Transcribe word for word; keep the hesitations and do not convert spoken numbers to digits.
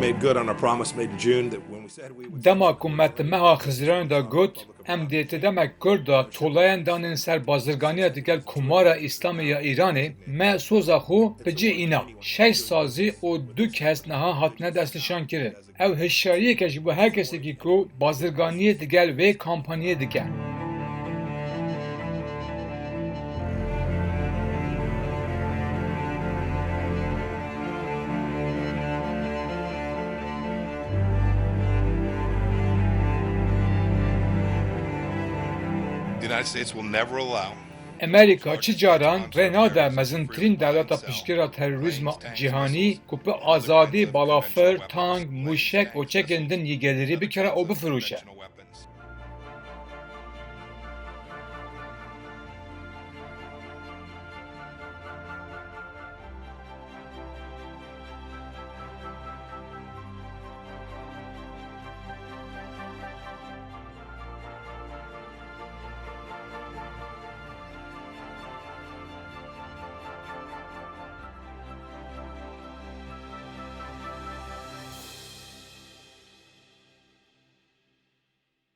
Made good on a promise made in June that when we said we would Dema ku me di meha Xizranê de got, em dê ti demek Kurd de tolayan danên ser bazirganiya digel Komara Îslamê ya Îranê, me soza xwe bi cih îna. Şeş sazî û du kes niha hatine destnîşankirin. Ew hişyariyeke ji bo her kesekî ku bazirganiyê digel vê kampanyê dike. The United States will never allow Amerîka çi caran rê nade mezintirîn dewleta piştgîra terorîzma cîhanî ku bi azadî balafir, tank, mûşek û çekên din yê gelêrî bikire û bifiroşe.